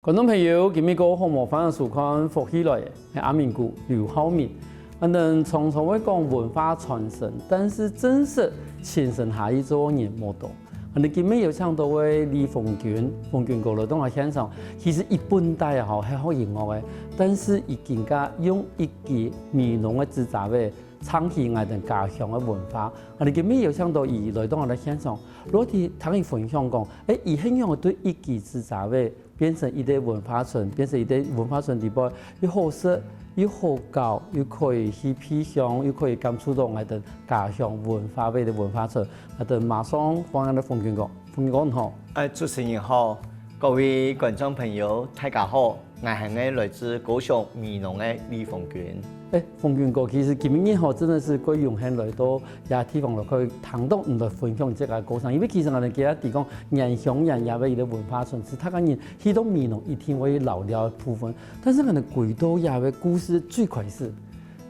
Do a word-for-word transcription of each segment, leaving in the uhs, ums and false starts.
觀眾朋友，今晡日好無？歡迎收看《福氣來了》，係阿明哥劉浩明。𠊎等常常會講文化傳承，但是真實傳承下去做人無多。𠊎等今晡日有請到个李鳳君，鳳君哥來到𠊎現場，其實佢本底吼係學音樂个，但是佢更加用一支美濃个紙遮仔，撐起𠊎等家鄉个文化。𠊎等今晡日有請到佢來到𠊎等現場，來聽佢分享講，誒，佢係仰般對一支紙遮仔 變成一個文化村，變成一個文化村底背，又好食，又好搞，又可以去避鄉，又可以感受到𠊎等家鄉文化味个文化村。𠊎等馬上歡迎𠊎等鳳君哥，鳳君哥你好。哎，主持人好，各位觀眾朋友，大家好，𠊎係來自高雄美濃个李鳳君。 誒，鳳君哥，其實今晡日吼，真的係蓋榮幸來到這地方來，可以聽到你來分享這個過程。因為其實𠊎等今日提供原鄉原野个一個文化村，係大家人去到美濃一定會尞尞个部分。但是𠊎等歸到這個故事最開始，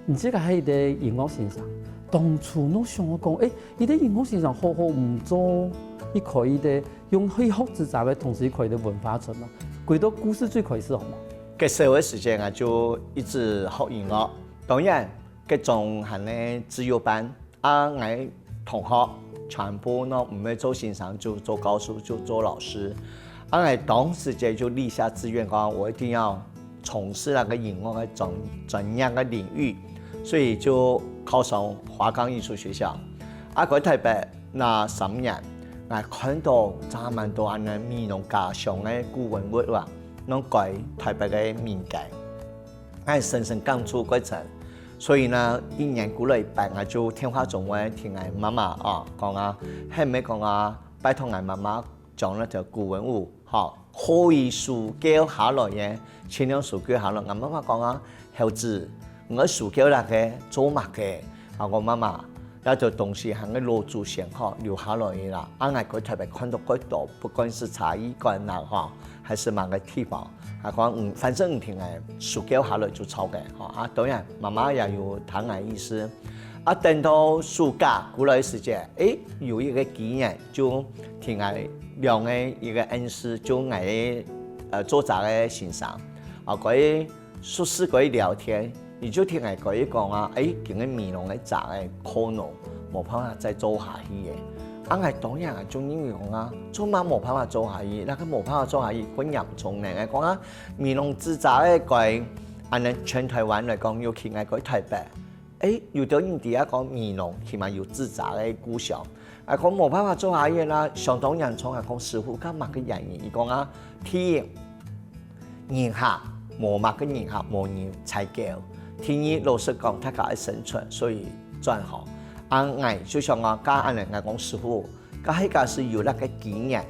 你這個係一個音樂先生，當初你想講，誒，一個音樂先生好好毋做，佢可以个用去學紙遮个同時，佢可以个文化村嘛。歸到故事最開始好無？該時候个時間啊，就一直學音樂。 當然，該種還係資優班，啊𠊎同學全部都毋會做先生，就做教授，就做老師。啊𠊎當時節就立下志願，講我一定要從事那個音樂个專專業个領域，所以就考上華岡藝術學校。啊該台北那三年，𠊎看到正蠻多恁樣美濃家鄉个古文物啊，攏歸台北个民間。 𠊎深深感觸過深。所以呢，一年過來一擺，𠊎就電話中會聽𠊎媽媽啊講啊，係毋係講啊，拜託𠊎媽媽將該兜古文物，吼，可以收購下來个，盡量收購下來。𠊎媽媽講啊，猴子，你愛收購該个做麼个？啊，𠊎講媽媽， 該兜東西還係老祖先吼留下來个啦。啊𠊎該台北看到蓋多，不管係茶藝館啦吼，還係麼个地方，啊講嗯，反正你聽𠊎收購下來就著个吼。啊當然，媽媽也有聽𠊎意思。啊等到暑假過來个時節，誒，有一個機緣，就聽𠊎兩個一個恩師，就𠊎个呃做遮个先生，啊可以 熟事可以聊天，佢就聽𠊎可以講啊，誒，今个美濃个遮个可能無辦法再做下去个。啊𠊎當然就認為講啊，做麼無辦法做下去，該个無辦法做下去，分人從來个講啊，美濃紙遮个該恁樣全台灣來講，尤其𠊎个台北，誒，有兜人知啊講美濃起碼有紙遮个故鄉， 𠊎講無辦法做下去啦，相當嚴重啊！講師傅，該麼个原因？佢講啊，第一，人客，無麼个人客，無人採購。第二，老實講，大家愛生存，所以轉行。啊𠊎就想啊，該恁樣，𠊎講師傅，該係假使有該个機緣，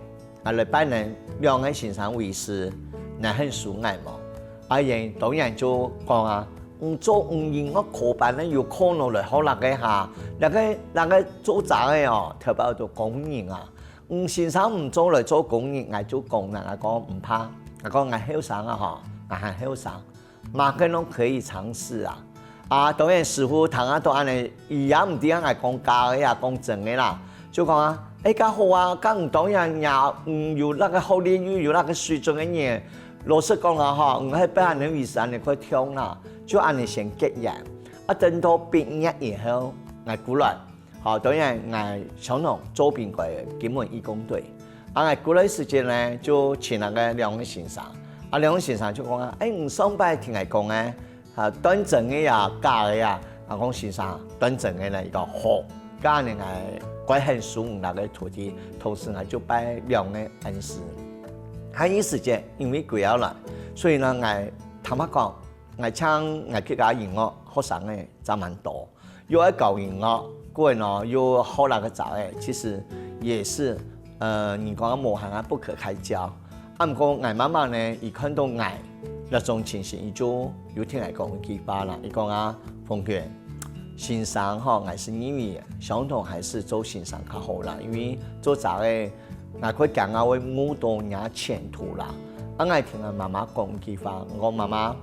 𠊎來拜你兩個先生為師，你肯收𠊎無？啊佢當然就講啊，你做你音樂科班个有可能來學該个哈，該个該个做遮个哦，頭擺都工人啊。你先生毋做來做工人，𠊎就講啦，𠊎講毋怕，𠊎講𠊎後生啊吼，𠊎還後生。 麼个攏可以嘗試啊。啊當然師傅聽啊到恁樣，佢也毋知𠊎講假个啊，講真个啦。就講啊，誒，較好啊，該你當然也嗯有該个學歷，又有該个水準个人。老實講啊吼，你係拜恁樣為師恁樣較暢啦，就恁樣先結緣。啊等到畢業以後，𠊎過來， 好，當然𠊎相當做兵个金門義工隊。啊𠊎過來時節呢，就請該个兩個先生。啊兩個先生就講啊，誒，你上擺聽𠊎講个，啊當真个呀，假个呀？𠊎講先生，當真个呢。佢講好，該恁樣𠊎蓋肯收你該个徒弟，同時𠊎就拜兩個恩師。還有時節，因為歸要來，所以呢，𠊎坦白講，𠊎請𠊎自家音樂學生个，正蠻多。 又愛教音樂，過後呢又學該个遮个，其實也是，呃，人講無閒啊不可開交。啊毋過𠊎媽媽呢，佢看到𠊎該種情形，佢就有聽𠊎講一句話啦。佢講啊，鳳娟，先生吼，𠊎係認為相同還係做先生較好啦，因為做遮个，𠊎較驚啊會誤到若前途啦。啊𠊎聽𠊎媽媽講一句話，𠊎講媽媽，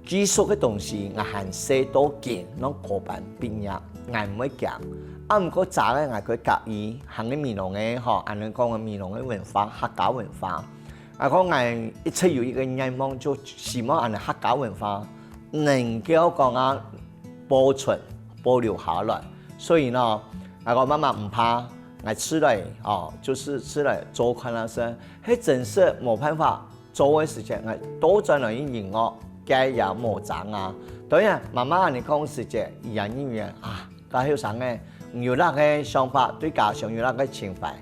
技術个東西，𠊎還細到今，攏科班畢業，𠊎毋會驚。啊毋過遮个𠊎較合意，行个美濃个吼，恁樣講个美濃个文化，客家文化。啊，講𠊎一直有一個願望，就希望𠊎等客家文化能夠講啊保存、保留下來。所以呢，啊，講媽媽毋怕，𠊎出來哦，就是出來做看啊先，係真實無辦法做个時間，𠊎倒轉來音樂，該也無爭啊。當然，媽媽恁樣講時間，佢也認為啊，該後生个，有那個想法，對家鄉有那個情懷。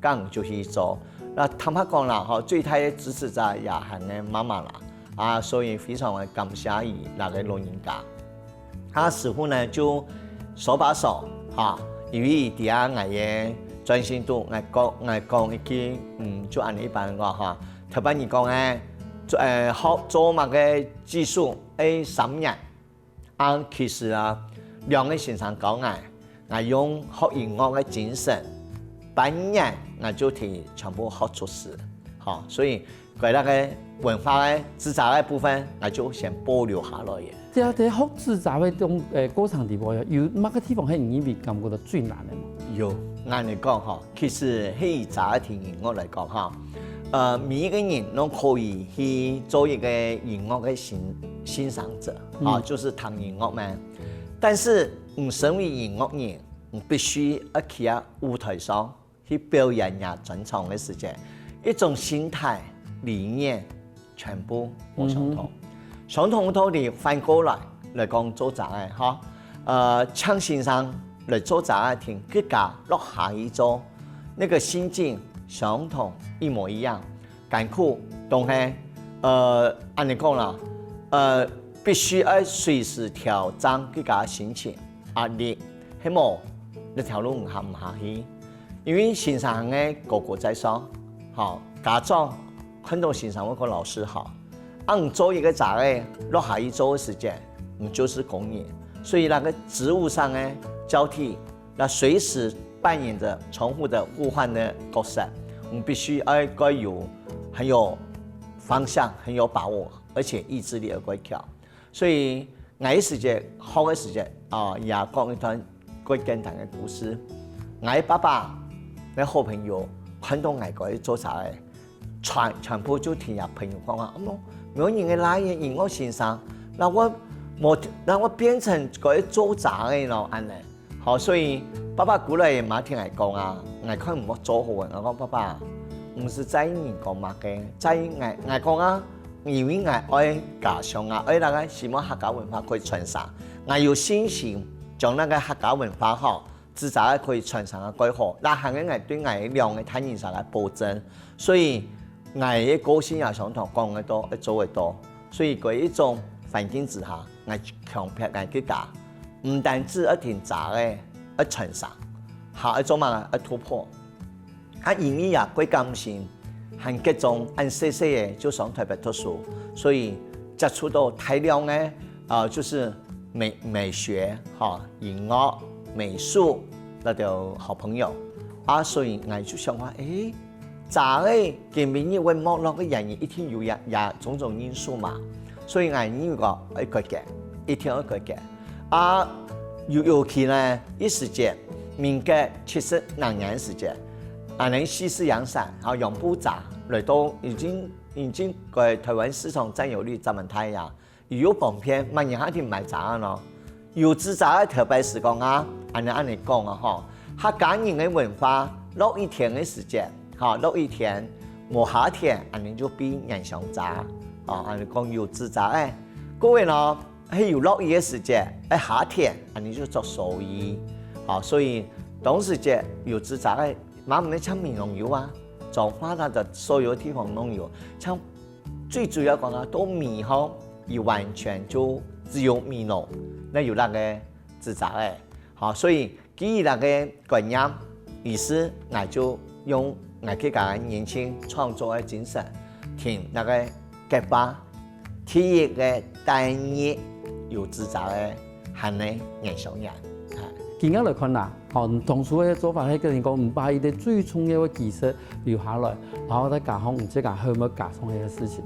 該就去做。那坦白講啦，吼，最大个支持者也還係媽媽啦，啊，所以非常个感謝佢那個老人家。啊，師傅呢就手把手，哈，因為佢知𠊎个專心度，𠊎講，𠊎講一句，嗯，就恁樣一般个話哈，頭擺你講个，做，呃，學做麼个技術，愛三年， 啊，其實啊，兩個先生教𠊎，𠊎用學音樂个精神，半年𠊎就提全部學出師。吼，所以該那個文化个製造个部分，𠊎就先保留下來个。這下在學製造个中，呃，過程裡背，有麼个地方係你認為感覺到最難个無？有，𠊎來講吼， 其實係以茶个聽音樂來講哈，呃，每一個人都可以去做一個音樂个欣，欣賞者，啊，嗯。就是聽音樂嘛。但是你身為音樂人，你必須要企在舞台上去表演你專長个時間，一種心態、理念， 全部無相同。嗯哼。相同个道理反過來來講做茶个哈，呃，請先生來做茶个聽，佢家落下去做，那個心境相同一模一樣，艱苦，當係，呃，恁樣講啦，呃，必須要隨時調整佢家个心情、壓力，係無，這條路行毋下去。因為先生个高高在上，吼，家長 看到先生會講老師好。啊，你做一個茶个，落下去做个時間，你就是工人。所以那個職務上个交替，那隨時扮演著重複的互換的角色，你必須要該有很有方向、很有把握，而且意志力要夠強。 所以𠊎个時節，學个時節，啊，也講一段較簡單个故事。𠊎爸爸个好朋友看到𠊎个做茶个，全，全部就聽佢朋友講啊，哦，某人个倈仔音樂先生，那我無，那我變成該做茶个咯，恁樣。 好，所以爸爸過來嘛聽𠊎講啊，𠊎看毋好做好啊，𠊎講爸爸，毋係在意人講麼个，在意𠊎，𠊎講啊，因為𠊎愛家鄉啊，愛那個希望客家文化可以傳承，𠊎有信心將那個客家文化吼，製茶个可以傳承个蓋好，那還係𠊎對𠊎兩個大人儕个保證，所以𠊎个個性也相同，講得到，愛做得到，所以該一種環境之下，𠊎強迫𠊎自家。 毋單止愛聽茶个，愛傳承，還愛做麼个？愛突破。啊，因為也較感性，還集中恁細細个就上台北讀書，所以接觸到大量个，呃，就是美，美學，哈，音樂、美術，該兜好朋友。啊，所以𠊎就想講，誒， 茶个今晡日會沒落个原因，一定有也，也種種因素嘛。所以𠊎認為講愛改革，一定愛改革。啊，尤，尤其呢，一時節，民國七十零年時節，𠊎等四四陽山，還有養蜂茶，來到已經，已經在台灣市場佔有率這麼大呀。 又有方便，麼人還去買茶啊喏？有製茶个頭擺時講啊，恁樣恁樣講啊吼，客家人个文化，落雨天个時節，吼，落雨天，無下田，恁樣就變元宵茶，哦，恁樣講有製茶个。各位喏，係有落雨个時節，愛下田，恁樣就做收成，哦，所以當時節有製茶个，嘛毋係像美濃有啊，彰化那个所有地方都有，像 最主要講啊，到米吼，佢完全就只有米農，該有該个製茶个。好，所以基於該个觀念，於是𠊎就用𠊎自家个年輕創作个精神，定該个計畫，第一个單日有製茶个 還係年輕人。今日來看啦，吼，當初个做法係跟你講，你把一個最重要个技術留下來，然後再加上你自家後尾加上个事情。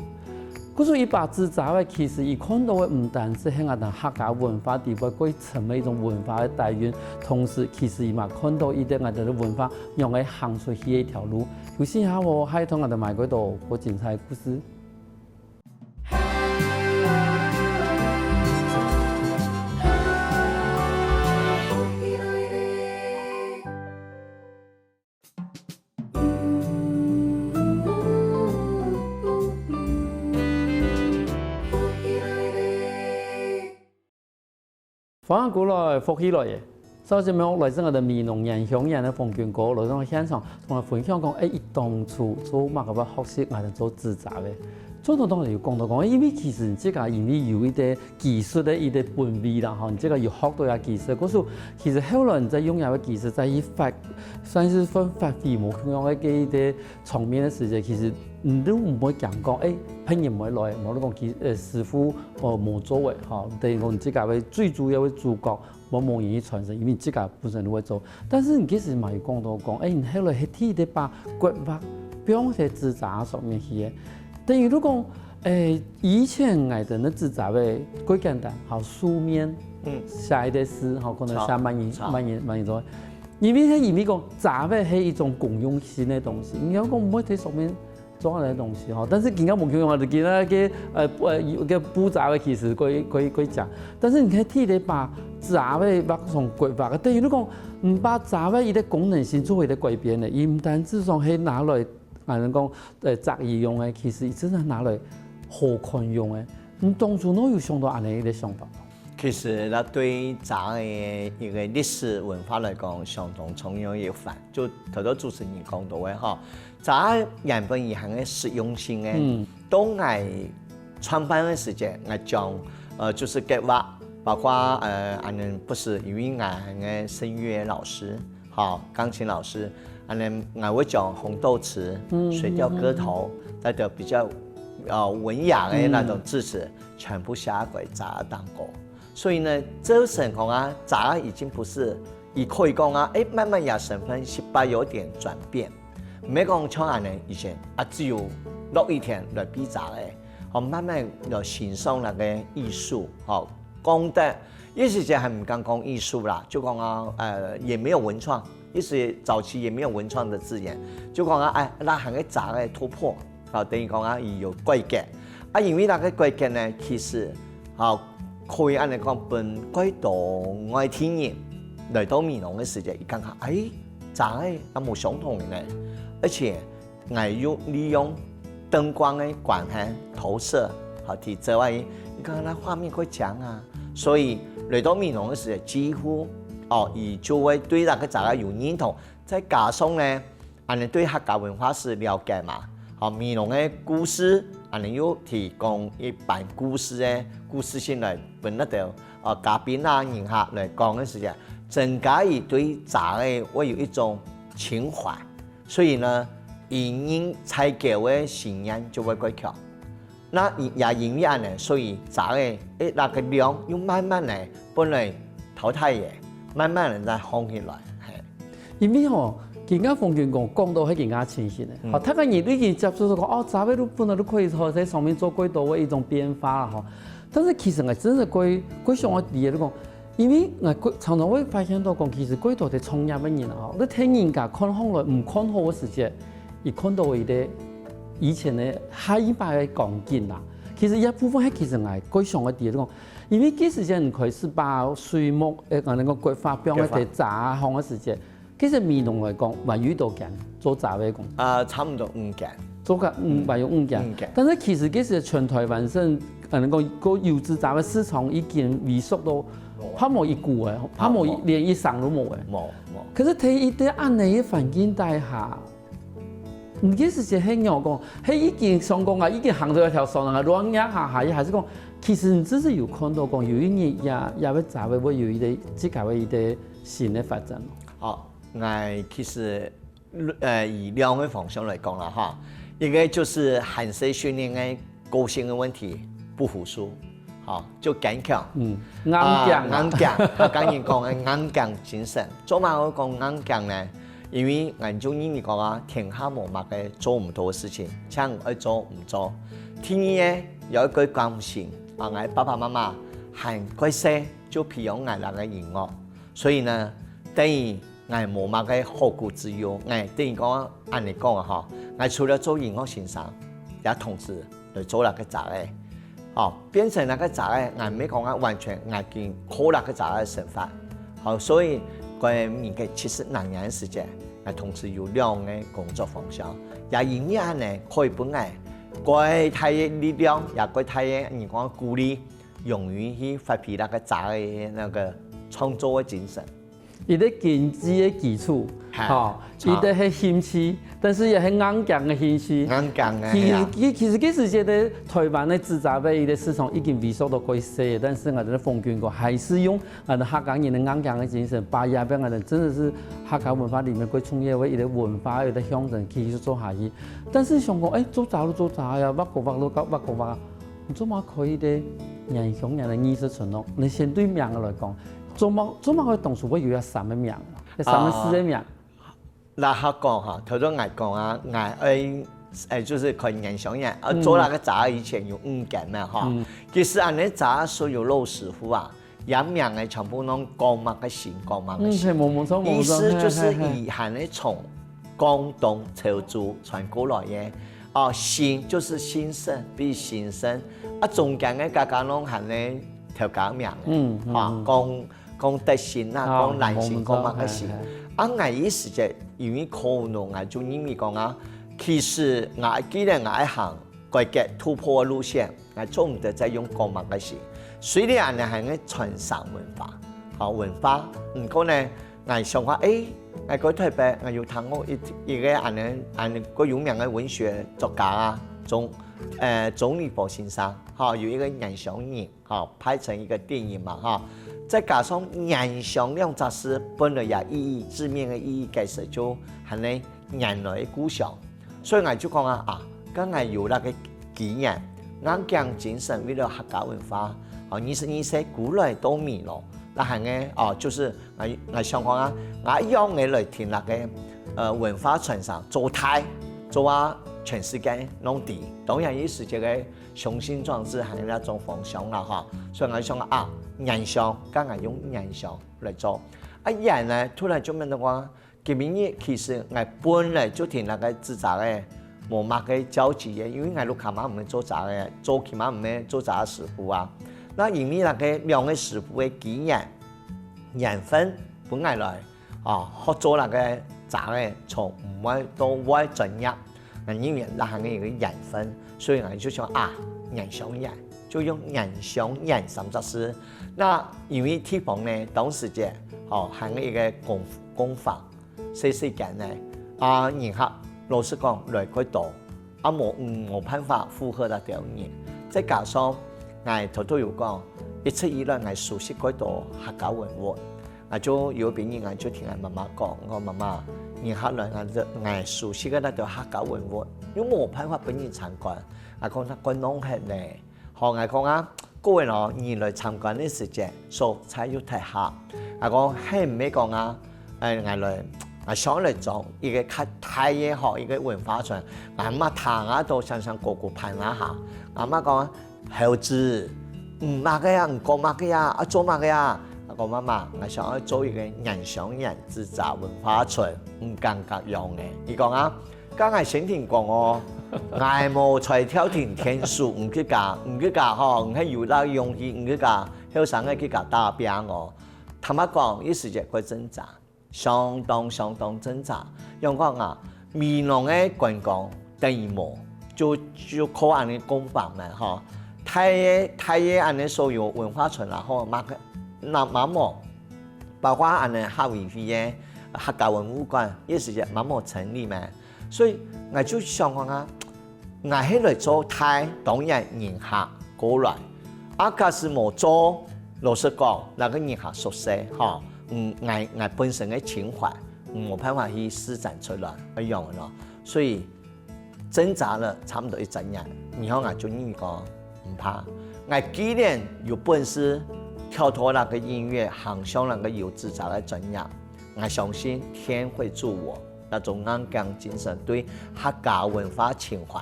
故所一把紙遮仔，其實佢看到个毋單淨係𠊎兜客家文化底背過深个一種文化个底蘊，同時其實佢嘛看到一個𠊎兜个文化仰仔行出去个一條路。有時下哦，還同𠊎兜買過多過精彩个故事。 歡迎過來，福氣來了！上節目來自𠊎兜美濃原鄉人个馮軍哥，來到現場，同𠊎分享講，欸，佢當初做麼个會學習𠊎兜做紙遮仔。做到當然有講到講，因為其實你自家因為有一個技術个一個本位啦，吼，你自家有學到這技術，故所其實後來你再用這個技術再去發，算係發，發揮無共樣个一個場面个時節，其實你都毋會驚講，欸，別人毋會來，無你講其，呃，師傅，哦，無做个，吼，等於講你自家个最主要个主角，無，無人去傳承，因為你自家本身都會做。但是你其實嘛有講到講，欸，你後來係第一個把國畫放在紙遮上面去个，等於你講，欸，以前𠊎兜个紙遮仔个過簡單，吼，書面，嗯，寫一個字，吼，可能寫滿人，滿人，滿人做。 因為係因為講遮仔係一種功用性个東西，你愛講毋會在上面做恁樣个東西吼，但是今下無共樣啊，就今下个，呃，呃，个布遮仔其實過，過，過講，但是你看第一個把遮仔畫上國畫个，等於你講，嗯，把遮仔一個功能性做一個改變呢，佢毋單淨講係拿來，啊，人講，呃，摘衣用个，其實佢真正拿來好看用个。你當初哪有想到恁樣一個想法？ 其實，那對遮个一個歷史文化來講，相當重要一環。就頭頭主持人講到个吼，遮原本佢還个實用性个，嗯，當𠊎創辦个時節，𠊎將，呃，就是國畫，包括，呃，恁樣不是，因為𠊎還个聲樂老師，吼，鋼琴老師，恁樣𠊎會將紅豆詞、嗯，水調歌頭，嗯，嗯，嗯，那種比較，呃，文雅个那種字詞，嗯，全部寫在遮當中。 所以呢，造成講啊，遮已經不是，也可以講啊，欸，慢慢也身份是不是有點轉變。毋係講像恁樣以前啊，只有落雨天來比遮个，哦，慢慢有欣賞那個藝術，吼，講得，一時間還毋敢講藝術啦，就講啊，呃，也沒有文創，一時早期也沒有文創的字眼，就講啊，欸，那還个遮个突破， 啊，等於講啊，佢有改革。啊，因為那個改革呢，其實，啊，可以恁樣講，分蓋多外地人來到美濃个時節，佢感覺，欸，遮个啊無相同个呢。而且，𠊎又利用燈光个光線投射，好，提遮个，你看那畫面蓋靚啊。所以，來到美濃个時節，幾乎，哦，佢就會對那個遮个有認同。再加上呢， 恁樣對客家文化史了解嘛。好，美濃个故事，恁樣又提供一般故事个故事性來分該兜，呃，嘉賓啊、人客來講个時間，增加佢對遮个會有一種情懷。所以呢，佢人在狗个信念就會較強。 那也因為恁樣，所以遮个，欸，那個量又慢慢个，本來淘汰个，慢慢个再紅起來，嘿。因為吼，今下馮軍哥講到係今下情形个，嗯，吼，大家人都已經接觸到講，哦，遮个你本來都可以在上面做過多个一種變化啦，吼。但是其實𠊎真係過，過想愛知个，你講， 因為𠊎過，常常會發現到講，其實過多个創業个人啊，你聽人家看好來毋看好个時節，佢看到一個以前个下一擺个光景啦。其實這部分係其實𠊎過想个點講，因為該時節你開始把水墨，呃，恁樣講國畫放在遮項个時節，其實美濃來講，還有幾多間做遮个公司？啊，差不多五間。做个，嗯，還有五間。五間。但是其實該時全台灣省，恁樣講，个有紙遮个市場已經萎縮到 怕無一股欸，怕無一，無，無。連一成都無欸。無，無。可是在一個恁樣个環境底下，你个時節係仰講，係已經想講啊，已經行到一條線啊，亂行下下，還是講，其實你只是有看到講，有一日也，也會，也會，會有一個，自家个一個新个發展。好，𠊎其實 呃，以兩個方向來講啦哈，一個就是寒舍訓練个個性个問題，不服輸，哈，就堅強，嗯，硬頸啊。啊，硬頸，客家人講个硬頸精神。做麼个講硬頸呢？因為𠊎就認為講啊，天下無麼个做毋到个事情，淨愛做毋做。第二呢，有一個關心啊，𠊎爸爸媽媽還過細就培養𠊎這個音樂，所以呢，等於𠊎無麼个後顧之憂。𠊎等於講恁樣講啊吼，𠊎除了做音樂先生，也同時來做這個雜个。哦，變成這個雜个，𠊎毋係講啊完全𠊎緊靠這個雜个生活。好，所以關於七十零年个時間，𠊎同時有兩個工作方向，也因為恁樣可以分𠊎較大个力量，也較大个人講鼓勵，勇於去發揮那個雜个那個創作个精神。 一個經濟个基礎，哈吼，一個係興趣，但是也係硬頸个興趣。硬頸个，其實係啊其其實這時節个台灣个紙紮个一個市場已經萎縮到過細，但是𠊎兜个奉俊哥還是用𠊎兜客家人个硬頸个精神，把這片𠊎兜真的是客家文化裡面過重要个一個文化个一個象徵繼續做下去。但是想講，哎，做雜就做雜呀，挖角挖就挖角挖，你做麼可以个原鄉原个藝術村落？你先對名來講， 做麼做麼个當初會有這三個名，這三個字个名？那好講哈，頭先𠊎講啊，𠊎愛，哎，就是看原鄉人，啊，嗯做那個雜以前有五間嘛哈。嗯其實恁樣雜所有老師傅啊，佢名个全部攏講麼个姓，講麼个嗯，姓。係，無無錯，無錯，意思就是嘿嘿嘿以前个從廣東潮州傳過來个，哦，姓就是姓氏，比如姓氏，啊，中間个加加攏喊个頭家名个，嗯嗯啊，嗯講講德姓啊，啊講蘭姓，無無錯講麼个姓嘿嘿。啊，𠊎意思就因為可能啊，就認為講啊，其實𠊎既然𠊎愛行改革突破个路線，𠊎做毋得再用講麼个姓。雖然恁樣還係傳承文化，好文化，毋過呢，𠊎想講，誒，𠊎過台北，𠊎有聽過一一個恁樣恁樣過有名个文學作家啊，鍾誒鍾理和先生，哈，有一個原鄉人，哈，拍成一個電影嘛，哈，再加上原鄉兩隻字本來也意義字面个意義解釋就喊呢原來个故鄉，所以𠊎就講啊啊，該𠊎有那個機緣，硬頸精神為了客家文化，哦，二十二世古來到美濃，那還呢哦，就是 𠊎𠊎想講啊，𠊎用个來聽那個呃文化傳承做大，做啊全世界攏知。當然，佢時節个雄心壯志還有那種方向啦哈。所以𠊎想啊，原鄉，該𠊎用原鄉來做。啊，原呢，突然就問到我，今晡日其實𠊎本來就聽那個紙紮个，無麼个交集个，因為𠊎屋下嘛毋係做紮个，做起碼毋係做紮師傅啊。那因為那個兩個師傅个機緣， 緣分分𠊎來，哦，學做那個紮个，從毋會到會專業，𠊎因為那還有一個緣分，所以𠊎就想啊，原鄉緣，就用原鄉緣三隻字。那因為地方呢，當時節，哦，還有一個工工房，細細間呢，啊，人客老實講來較多， 啊無無辦法符合該兜人。再加上𠊎頭頭有講，一直以來𠊎收集較多客家文物，𠊎就有一日𠊎就聽𠊎媽媽講，𠊎講媽媽，人客來𠊎就𠊎收集个該兜客家文物，又無辦法分人參觀，𠊎講該觀弄忒呢。好，𠊎講啊，各位哦，你來參觀个時節，所在又忒狹。𠊎講，係毋係講啊， 誒，𠊎來，𠊎想來裝一個較大个吼，一個文化村，𠊎嘛聽啊到想想哥哥盤啊下，𠊎嘛講，猴子，你麼个啊，你講麼个啊，愛做麼个啊？𠊎講媽媽，𠊎想愛做一個原鄉人紙紮文化村，你感覺樣呢？佢講啊，該𠊎先同你講哦，𠊎無在條定天數，你去加，你去加吼，你係有那勇氣，你去加，後生个去加打拚哦。坦白講，一時節會掙扎。 相當相當掙扎。仰講啊，美濃个觀光等於無，就就靠恁樣公辦嘛吼。大个大个恁樣所有文化村啦吼，嘛个那嘛無，包括恁樣客委會个客家文物館，一時節嘛無成立嘛。所以𠊎就想講啊， 𠊎係來做大，當然人客過來。啊，假使無做，老實講，該個人客熟悉，吼，嗯，𠊎𠊎本身个情懷，嗯，無辦法去施展出來，一樣个咯。所以掙扎了差不多一整年，然後𠊎就認為講，毋怕，𠊎既然有本事跳脫該個音樂，行上該個有紙紮个專業， ，𠊎相信天會助我，該種硬頸精神對客家文化情懷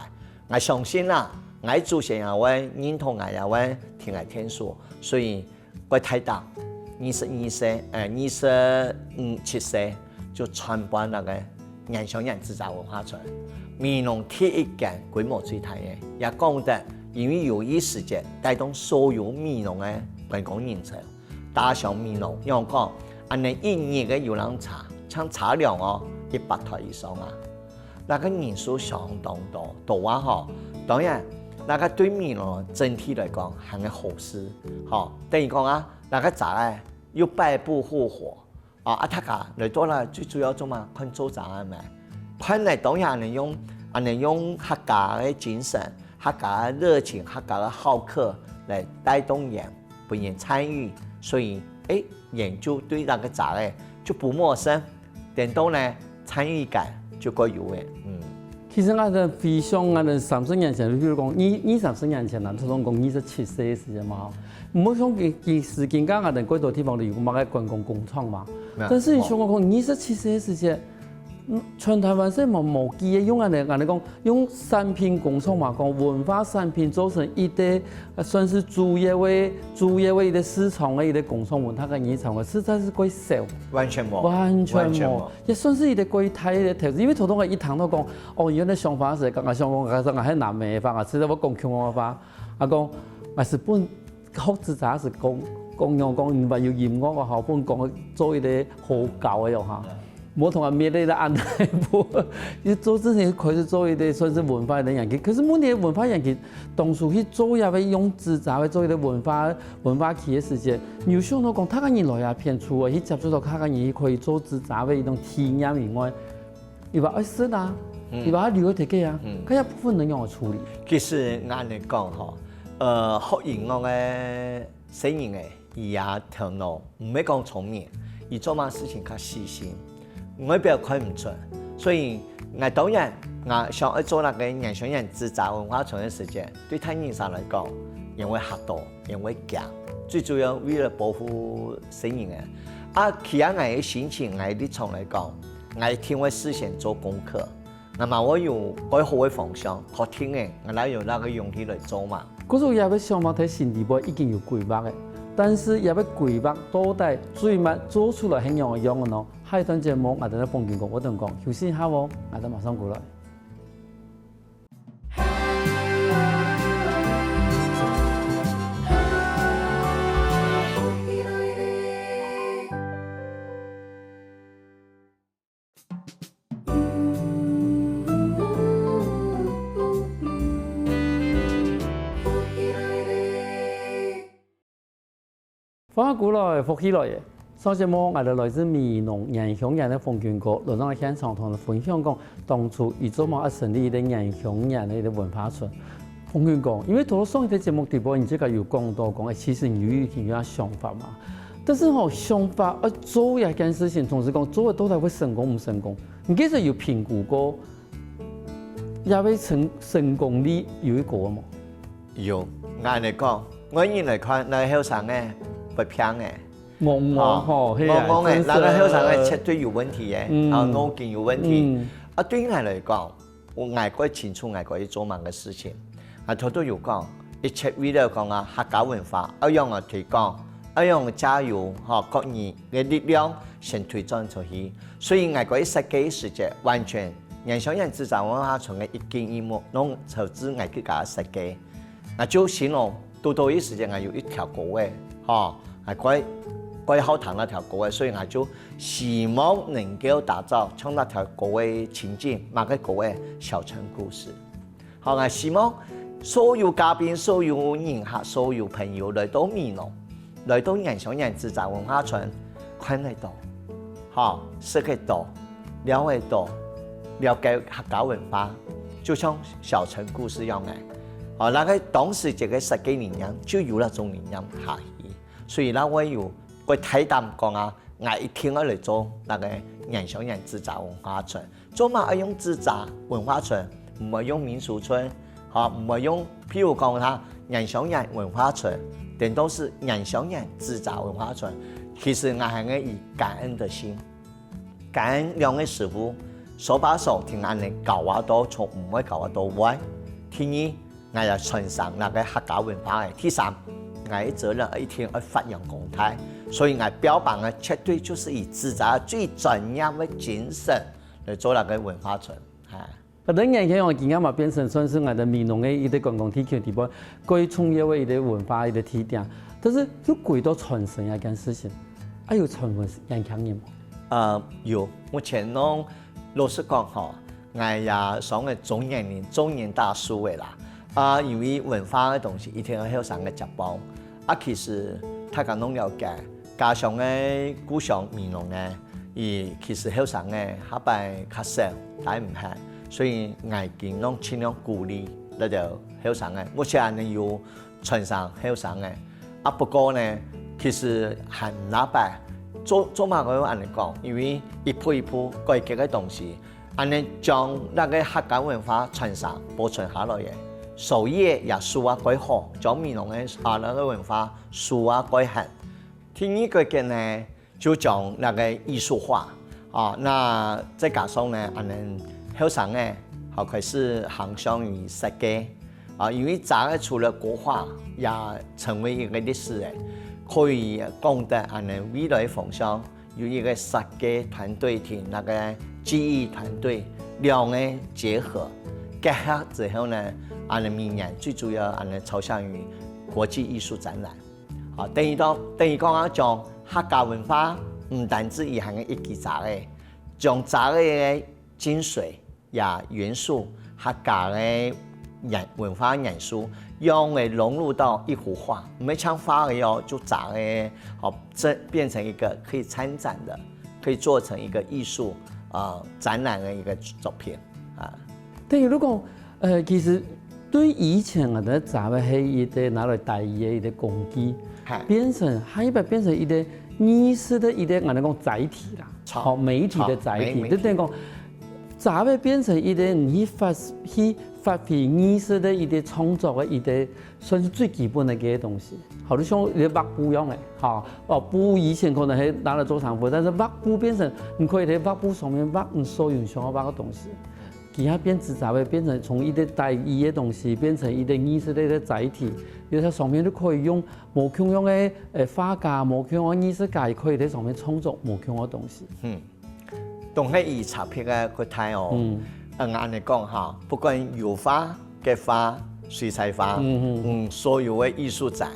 ，𠊎相信啦，𠊎祖先也會認同𠊎，也會替𠊎𢯭手，所以 過大膽，二十二歲，呃，二十五七歲就創辦該个原鄉人自家文化村。美濃第一間規模最大个，也講得，因為有一時節帶動所有美濃个觀光人潮。打響美濃，仰講，恁呢一日个遊覽車，像車輛哦，一百台以上啊。 該个人數相當多，多啊吼。當然，該个對美濃整體來講，還係好事，吼。等於講啊，該个蛇仔又百步復活，啊，啊，大家來到這最主要做麼？看做蛇仔咩？看來當然恁呢用，恁呢用客家个精神、客家个熱情、客家个好客來帶動人，分人參與。所以，誒，人就對該个蛇仔就不陌生。 顛倒呢，參與感就較有个，嗯。其實𠊎兜回想𠊎兜三十年前，比如講二，二三十年前啦，就算講二十七歲个時節嘛，吼，毋好講其，其實今下𠊎兜幾多地方都有麼个觀光工廠嘛。啊，但是你想講講二十七歲个時節，嗯，全臺灣係無，無幾个用恁呢，恁呢講，用產品工廠嘛，講文化產品做成一個，呃，算是主要个，主要个一個市場个一個工廠，分大家認識个，實在係較少。完全無。完全無。完全無。 也算是一個較大个投資，因為頭頭𠊎一聽到講，哦，有恁呢想法時，剛剛想講，𠊎，𠊎係南美个話，𠊎實在會講共下話，啊講，𠊎係本學製作係講，講樣講，毋係有音樂个吼，本講做一個好搞个喲哈。無同𠊎搣个恁大步，你做之前開始做一個算是文化个研究，可是問題文化研究，當初去做也會用製作个做一個文化 文化區个時節，你有想到講，大家人來這片，除了去接觸到客家人，去可以做製作个一種體驗以外，佢話愛食啊，嗯。佢話愛留个地方啊，嗯。該一部分能仰般處理？其實𠊎恁呢講吼，呃，學音樂个細人仔，佢也頭腦毋係講聰明，佢做麼事情較細心。 外表看毋出。所以𠊎當然，𠊎想愛做該个原鄉人自家文化村个時節，對大人儕來講，因為嚇到，因為驚，最主要為了保護細人仔。啊，其實𠊎个心情，𠊎个立場來講，𠊎一定會事先做功課，𠊎嘛會有較好个方向，確定个，𠊎正有該个勇氣來做嘛。 故所也會想嘛，在心底背已經有規劃个，但是也會規劃到底最尾做出來係仰般樣个呢？下一段節目，𠊎兜來訪問過，𠊎兜講，休息一下哦，𠊎兜馬上過來。歡迎轉來，福氣來了。上節目，𠊎兜來自美濃原鄉人个馮君哥，來到現場同𠊎分享講，當初佢做麼个愛成立一個原鄉人个一個文化村。 彭君講，因為頭先上一個節目底背，你自家有講到講，欸，其實你有一定个想法嘛。但是吼，想法愛做一件事情，同時講做个到底會成功毋成功，你其實有評估過，這个成，成功率有一個無？有，𠊎來講，外人來看，該後生个，會騙个。戇戇吼，吼，係啊，戇戇个，真係。該後生个絕對有問題个，嗯。啊，腦筋有問題。嗯。啊，對𠊎來講， 𠊎較清楚𠊎可以做麼个事情。𠊎頭頭有講，一切為了講啊，客家文化，愛仰般推廣，愛仰般借由，吼，各人个力量先推展出去。所以𠊎可以設計个時節，完全原鄉人自家文化村个一景一物，攏出自𠊎自家个設計。𠊎就形容，堵到一時節，𠊎有一條歌仔，吼， 𠊎較，較好聽該條歌仔，所以𠊎就希望能夠打造像該條歌仔个情景，麼个歌仔，小城故事。好，𠊎希望所有嘉賓、所有人客、所有朋友來到美濃，來到原鄉人自家文化村，看得到，吼，食得到，尞得到，了解客家文化，就像小城故事樣个。好，該个當時這个設計理念就有該種理念下去。 所以𠊎會有較大膽講啊，𠊎一定愛來做該个原鄉人自家文化村。做麼个愛用自家文化村，毋愛用民俗村，吼，毋愛用，譬如講佢原鄉人文化村，顛倒係原鄉人自家文化村。其實𠊎還係以感恩的心，跟兩个師傅手把手，聽恁呢教啊到，從毋會教啊到會。第二，𠊎也傳承那个客家文化个。第三，𠊎个責任一定愛發揚光大，所以𠊎標榜个絕對就是以紙遮最專業个精神來做那个文化傳。哎。 啊，當然，像講今下嘛變成算是𠊎等美濃个一個觀光地區地方，最重要个一個文化一個地點。但是又歸到傳承這件事情，啊，有傳承恁強人無？呃，有，目前攏老實講吼，𠊎也算个中年人，中年大叔个啦。啊，因為文化个東西一定愛後生个接棒。啊，其實大家攏了解， 家鄉个故鄉美濃呢，佢其實後生个下擺較少，大毋係，所以𠊎今攏盡量鼓勵這兜後生个，目前還有傳承後生个。啊，不過呢，其實還毋罅擺，做做麼个會恁呢講？因為一步一步改革个東西，恁呢將那個客家文化傳承保存下來个，所以也收啊蓋好，將美濃个啊那個文化收啊蓋好。 第二個改革呢，就將那個藝術化。啊，那再加上呢，恁呢後生个，好開始行向於設計。啊，因為遮个除了國畫，也成為一個歷史个，可以講得恁呢未來方向有一個設計團隊同那個技藝團隊兩個結合，結合之後呢，恁呢明年最主要恁呢朝向於國際藝術展覽。 啊，等於講，等於講啊，將客家文化毋單止佢還个一支遮个，將遮个精髓也元素、客家个元文化元素，用个融入到一幅畫，毋係像畫个哦，就遮个，好，這變成一個可以參展的，可以做成一個藝術啊、呃、展覽的一個作品啊。等於如果 呃，其實對以前𠊎兜遮个係一個拿來戴个一個工具，係。變成，還一擺變成一個藝術个一個𠊎兜講載體啦，著，好，媒體个載體，著，媒體。就等於講，遮个變成一個你去發去發揮藝術个一個創作个一個，算是最基本个一個東西。好，就像一個畫布樣个，吼，哦，布以前可能係拿來做長布，但是畫布變成你可以在畫布上面畫你所有想要畫个東西。 佢也變紙遮个，變成從一個戴个東西，變成一個藝術个一個載體，有些上面就可以用無共樣个呃畫家、無共樣个藝術家，也可以在上面創作無共樣个東西。嗯，當係以差別个去睇哦。嗯，嗯，恁呢講哈，不管油畫、結畫、水彩畫，嗯嗯，嗯，所有个藝術展，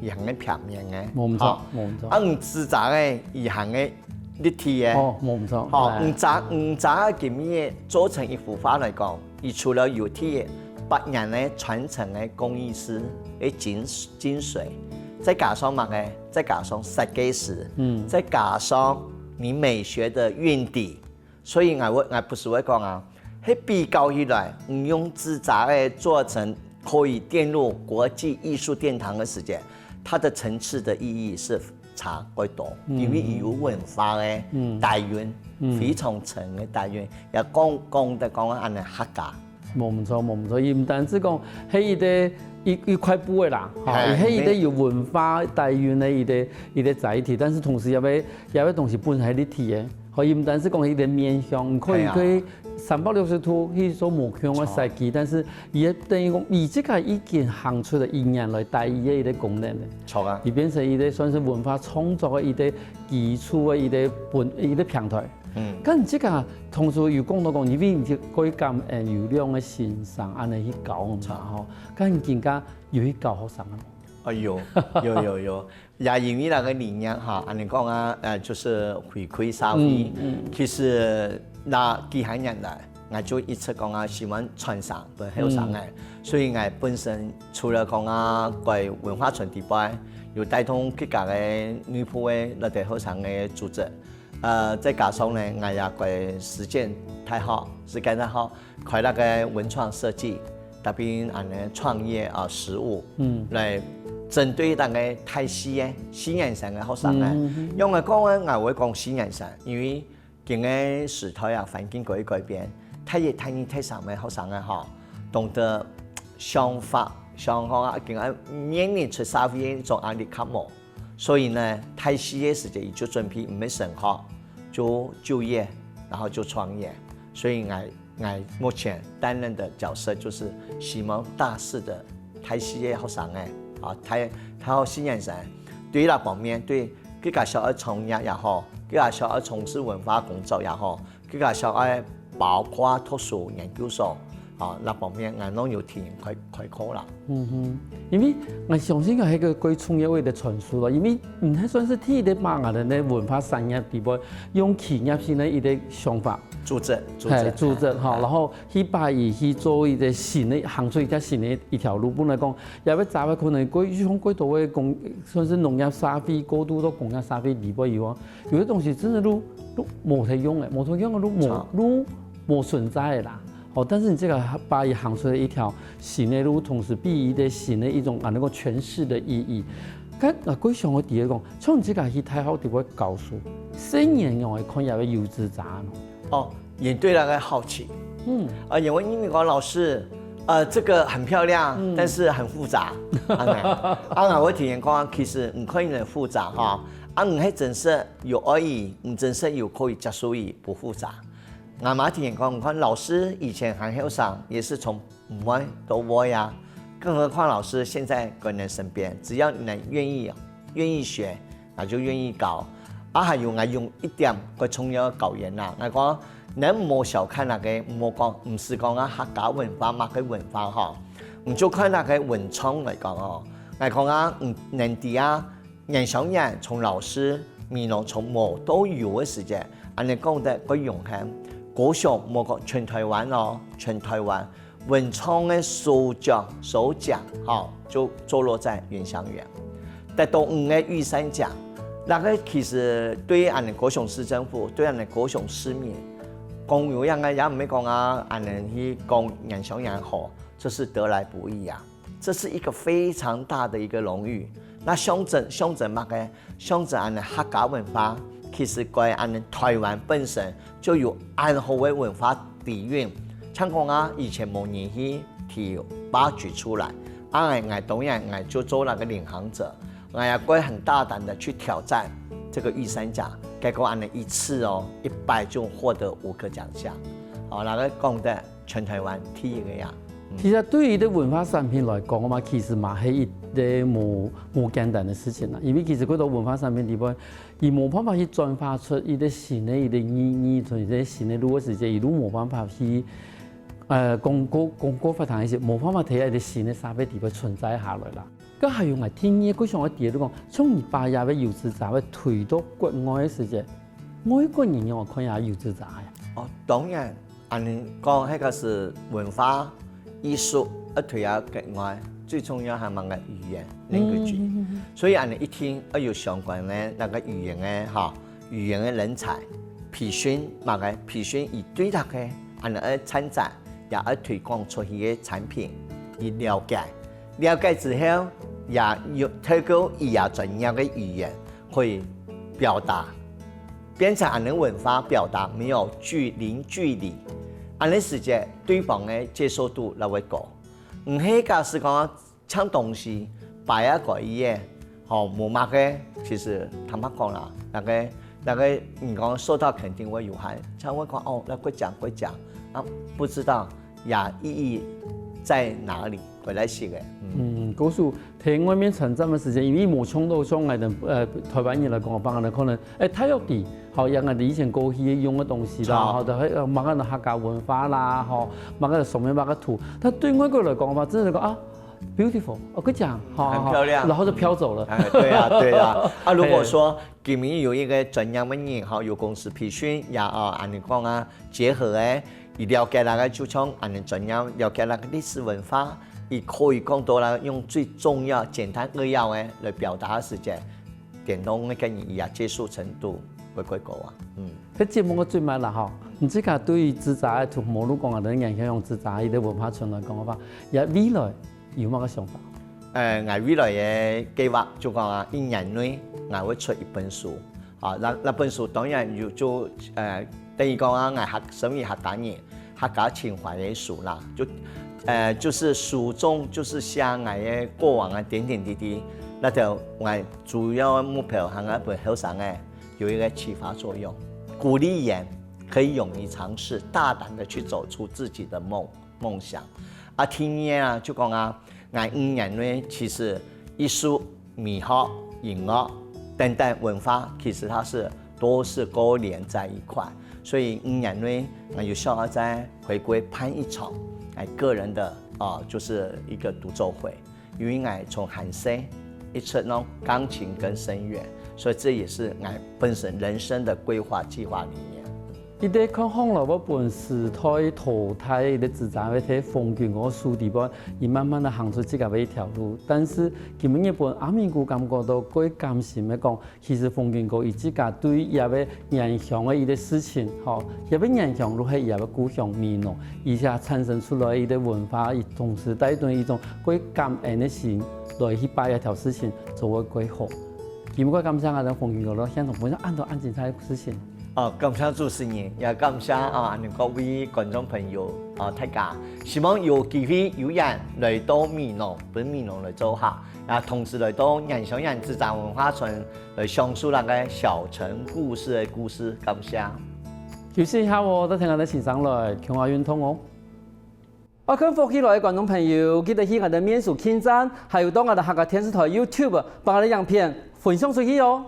佢還个平面个，無毋著，哈，無毋著。啊，紙遮个，佢還个 立體个。哦，無毋著，吼，著。毋單毋單今日做成一幅畫來講，佢除了有佢百年个傳承个工藝師个精精髓，再加上麼个？再加上設計師，嗯，再加上你美學的韻底，所以𠊎會𠊎不時會講啊，係比較起來，你用紙遮个做成可以列入國際藝術殿堂个時節，它的層次的意義是 差蓋多，嗯，因為佢有文化个，嗯，底蘊，嗯，非常深个底蘊，也講講得講恁呢客家。無毋著，無毋著，佢毋單止講係一個一一塊布个啦，吼，係，佢係一個有文化底蘊个一個一個載體，但是同時也愛也愛東西本身係立體个，吼，佢毋單止講一個面向，你可以，係啊，可以三百六十度去做無共个設計，著，但是 佢个等於講，佢自家已經行出了語言來帶佢个一個功能了。著啊。佢變成一個算是文化創作个一個基礎个一個本一個平台。嗯。該你自家同時有講到講，因為你過去感恩有兩個先生恁呢去教嘛，著，吼，該你更加有去教學生啊？哎喲，有有有， 也因為該個理念哈，恁呢講啊，呃，就係回饋社會。嗯，嗯。其實這幾下年來，𠊎就一直講啊，希望傳承分後生个。嗯。所以𠊎本身除了講啊，在文化村底背，有帶動自家个內部个那兜後生个組織，呃，再加上呢，𠊎也在實踐大學，實踐大學 開那個文創設計，搭配恁呢創業啊實務，嗯，來針對那個大四个、四年生个學生呢，嗯，嗯，嗯。用來講呢，𠊎會講四年生，因為今个時代啊，環境可以改變，大一、大二、大三个學生啊，吼，懂得想法、想法啊，今个面臨出社會个一種壓力較無。 所以呢，大四个時節，佢就準備毋係升學，就就業，然後就創業。所以𠊎𠊎目前擔任的角色就是希望大四的大四个學生仔，啊，大大學四年生，對這方面，對佢家想愛創業也好，佢家想愛從事文化工作也好，佢家想愛包括讀書研究所，啊，這方面𠊎攏有替人開開課啦。嗯哼，因為𠊎相信个係个最重要个傳輸咯，因為你還算是第一个把𠊎个文化產業底背用企業性个一个想法，組織，組嘿，織，組織哈，然後去把佢去做一个新个，行出一條新个一條路，本來講也會找个可能過像過多个工，算是農業社會過渡到工業社會底背以後，有些東西真的都都無得用个，無得用个都無都無存在个啦。哦，但是你這個把佢行出來一條新个路，同時比喻个新个一種啊，能夠詮釋个意義。該啊，過想个第一講，像你這個去大學底背教書，細人仰會看這个有志者呢？哦，也對那個好奇，嗯，啊，也會因為講老師，呃，這個很漂亮，但是很複雜，啊，啊，我體驗過，其實你可以很複雜哈，啊，你還真是有而已，你真是有可以接受而已，不複雜。 𠊎嘛聽人講，你看老師以前還後生，也是從毋會到會啊，更何況老師現在在你身邊，只要你能願意願意學，𠊎就願意教。啊，還有𠊎用一點个重要个教員啦，𠊎講，你毋好小看那個，毋好講，毋係講啊客家文化麼个文化吼，你就看那個文創來講哦，𠊎講啊，嗯，年底啊， 年輕人從老師，美濃從無到有个時節，恁呢講得過榮幸。高雄無講全台灣哦，全台灣文創个首獎首獎，吼，就坐落在原鄉園，得到五个御三獎。那個其實對於恁呢高雄市政府，對於恁呢高雄市民，講有樣个也毋係講啊，恁呢去講年輕人好，這是得來不易啊。 這是一個非常大的一個榮譽。那象徵象徵麼个？象徵恁呢客家文化，其實在恁呢台灣本身就有恁好个文化底蘊。像講啊，以前無人去提挖掘出來，啊，𠊎𠊎當然𠊎就做那個領航者，𠊎也會很大膽的去挑戰這個御三家。結果恁呢一次哦，一擺就獲得五個獎項，哦，那個講得全台灣第一个呀。其實對於這文化產品來講嘛，其實嘛係一個無無簡單个事情啦。因為其實過多文化產品底背，佢無辦法去轉化出一個新个一個意義，從一個新个路个時節，佢都無辦法去，呃，講過講過發達一些，無辦法在一個新个社會底背存在下來啦。該還有𠊎聽你過想个第二講，從你把這个有志者个推到國外个時節，外國人仰看這有志者呀？哦，當然， 恁呢講，該個係文化、藝術，愛推啊國外，最重要還吂个語言language。所以恁呢一定愛有相關个那個語言个哈，語言个人才，培訓麼个培訓，佢對那個恁呢愛參展，也愛推廣出去个產品，佢了解，了解之後，也有透過佢也專業个語言， 會表達，變成恁呢文化表達沒有距零距離，恁呢時節對方个接受度就會高。毋係假使講像東西擺啊過一夜，吼，無麼个，其實坦白講啦，那個那個你講受到肯定會有限，才會講哦，那過獎過獎啊，不知道 呀，意義在哪裡？回來寫个。嗯，故所在外面參展个時間，因為無像到像𠊎等呃台灣人來講，幫人可能，哎，大約知，好，像𠊎等以前過去用个東西啦，好好，就係呃，麼个客家文化啦，吼，麼个上面麼个圖，但對外國來講嘛，真的講啊，beautiful，哦，佢講，好，好好很漂亮然後就飄走了。哎，對啊，對啊。啊，如果說今日有一個專業个人，哈，有公司培訓呀，啊，恁呢講啊，結合个，佢了解那個就像恁呢專業，了解那個歷史文化，佢可以講到啦，用最重要、簡單扼要个來表達个時節，點到那個人佢也接受程度會過高啊。嗯，這節目个最尾啦吼，你自家對於自家个圖，無論講啊，等人家用自家个文化傳來講个話，也未來有麼个想法？呃，𠊎未來个計劃就講啊，一年內𠊎會出一本書。啊，那那本書當然有就呃，等於講啊，𠊎客身為客家人，客家情懷个書啦，就呃就是書中就是寫𠊎个過往个點點滴滴，那就𠊎主要个目標還愛分後生个有一個啟發作用，鼓勵人可以勇于尝试，大胆的去走出自己的梦梦想。啊，第二啊，就講啊，𠊎五年內其實藝術、美學、音樂等等文化，其實它是都是勾連在一塊。所以五年內，𠊎有想要再回歸辦一場，哎，個人的啊，就是一個獨奏會。因為𠊎從還細一直弄鋼琴跟聲樂，所以這也是𠊎本身人生的規劃計劃裡面。一直看紅蘿蔔本時代淘汰个紙張，會在紅軍个手底背，佢慢慢的行出自家个一條路。但是今日分阿明哥感覺到最感心个講，其實紅軍哥佢自家對佢个原鄉个一個事情，吼，佢个原鄉就係佢个故鄉美濃，而且產生出來一個文化，佢同時帶動一種過感恩个心，來去把這條事情做个過好。今日感謝𠊎等紅軍哥到現場分享恁多恁精彩个事情。哦，感謝主持人，也感謝啊，恁各位觀眾朋友啊，大家，希望有機會有緣來到美濃，分美濃來做客，啊，同時來到原鄉原紙張文化村來享受那個小城故事个故事，感謝。休息一下哦，再聽𠊎等欣賞來，共下運動哦。愛看福氣來个觀眾朋友，記得去𠊎等面書網站，還有到𠊎等客家電視台YouTube，把𠊎等影片分享出去哦。